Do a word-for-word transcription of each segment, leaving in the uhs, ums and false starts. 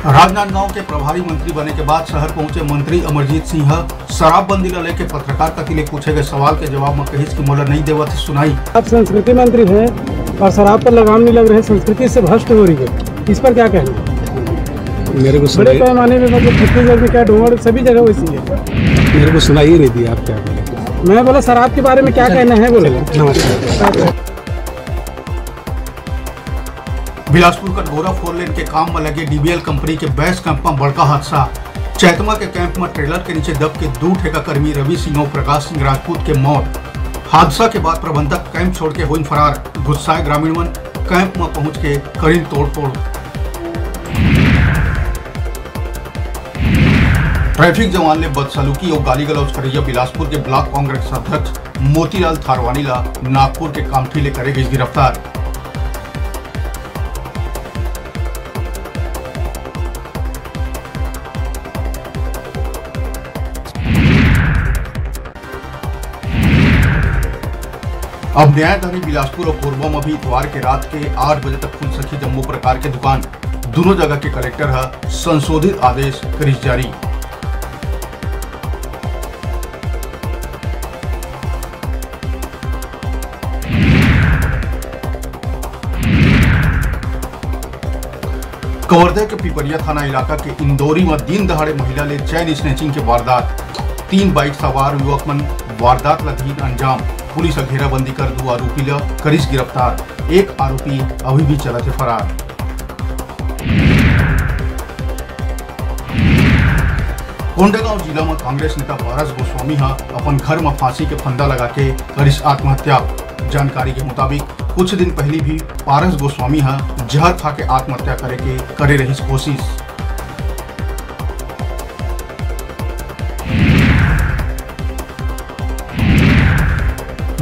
राजनांदगांव के प्रभारी मंत्री बने के बाद शहर पहुंचे मंत्री अमरजीत सिंह ह शराबबंदी ला लेके पत्रकार कति ले पूछे गए सवाल के जवाब म कहिस कि मोला नइ देवत हे सुनाई। आप संस्कृति मंत्री हैं और शराब पर लगाम नहीं लग रहे, संस्कृति से भ्रष्ट हो रही है, इस पर क्या कहना? मेरे को बड़े सुनाई, पैमाने में, मतलब, छत्तीसगढ़ में क्या, डोंगरगढ़, सभी जगह वैसी है। मेरे को सुनाई ही नहीं दी, आप क्या बोले? मैं बोला, शराब के बारे में क्या कहना है, बोले। नमस्कार। बिलासपुर कटघोरा फोर लेन के काम म लगे डीबीएल कंपनी के बेस कैंप म बड़का हादसा। चैतमा के कैंप म ट्रेलर के नीचे दब के दू ठेका कर्मी रवि सिंह अउ प्रकाश सिंह राजपूत के मौत। हादसा के बाद प्रबंधक कैंप छोड़ के होइन फरार। गुस्साए ग्रामीण मन कैंप म पहुंच के करिन तोड़फोड़। ट्रैफिक जवान ले बदसलूकी अउ गाली गलौज करइया बिलासपुर के ब्लॉक कांग्रेस अध्यक्ष मोतीलाल थारवानी ला नागपुर के कामठी ले करे गइस गिरफ्तार। अब न्यायधारी बिलासपुर अउ कोरबा म भी इतवार के रात के आठ बजे तक खुल सकही जम्मो प्रकार के दुकान। दुनों जगह के कलेक्टर ह संशोधित आदेश करिस जारी। कवर्धा के पिपरिया थाना इलाका के इंदौरी म दिन दहाड़े महिला ले चैन स्नैचिंग के वारदात। तीन बाइक सवार युवक मन वारदात ल दीन अंजाम। पुलिस ह घेराबंदी कर दू आरोपी ल करिस गिरफ्तार। एक आरोपी अभी भी चलत हे फरार। कोंडागांव जिला म कांग्रेस नेता पारस गोस्वामी ह अपन घर म फांसी के फंदा लगा के करिस आत्महत्या। जानकारी के मुताबिक, कुछ दिन पहिली भी पारस गोस्वामी ह जहर खा के आत्महत्या करे के करे रहिस कोशिश।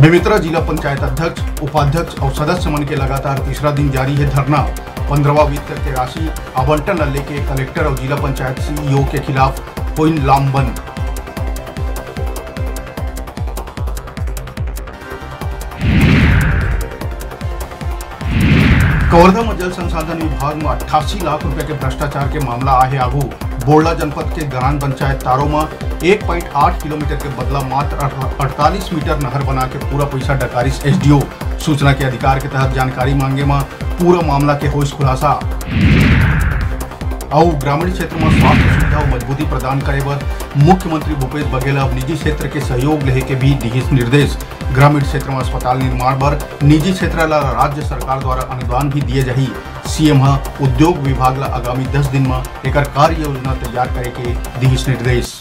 बेमेतरा जिला पंचायत अध्यक्ष, उपाध्यक्ष अउ सदस्य मन के लगातार तीसरा दिन जारी हे धरना। पंद्रहवाँ वित्त के राशि आवंटन ल लेके कलेक्टर अउ जिला पंचायत सीईओ के खिलाफ होइन लामबंद। कवर्धा म जल संसाधन विभाग म अट्ठासी लाख रुपया के भ्रष्टाचार के मामला आहे आगू। बोड़ला जनपद के ग्राम पंचायत तारो म एक पॉइंट आठ किलोमीटर के बदला मात्र अड़तालीस मीटर नहर बना के पूरा पइसा डकारिस एसडीओ। सूचना के अधिकार के तहत जानकारी मांगे म पूरा मामला के होइस खुलासा। अउ ग्रामीण क्षेत्र म स्वास्थ्य सुविधा अउ मजबूती प्रदान करे बर मुख्यमंत्री भूपेश बघेल ह अब निजी क्षेत्र के सहयोग लेहे के भी दिहिस निर्देश। ग्रामीण क्षेत्र म अस्पताल निर्माण बर निजी क्षेत्र ल राज्य सरकार द्वारा अनुदान भी दिए जाही। सीएम ह उद्योग विभाग ल आगामी दस दिन म एकर कार्य योजना तैयार करे के दिहिस निर्देश।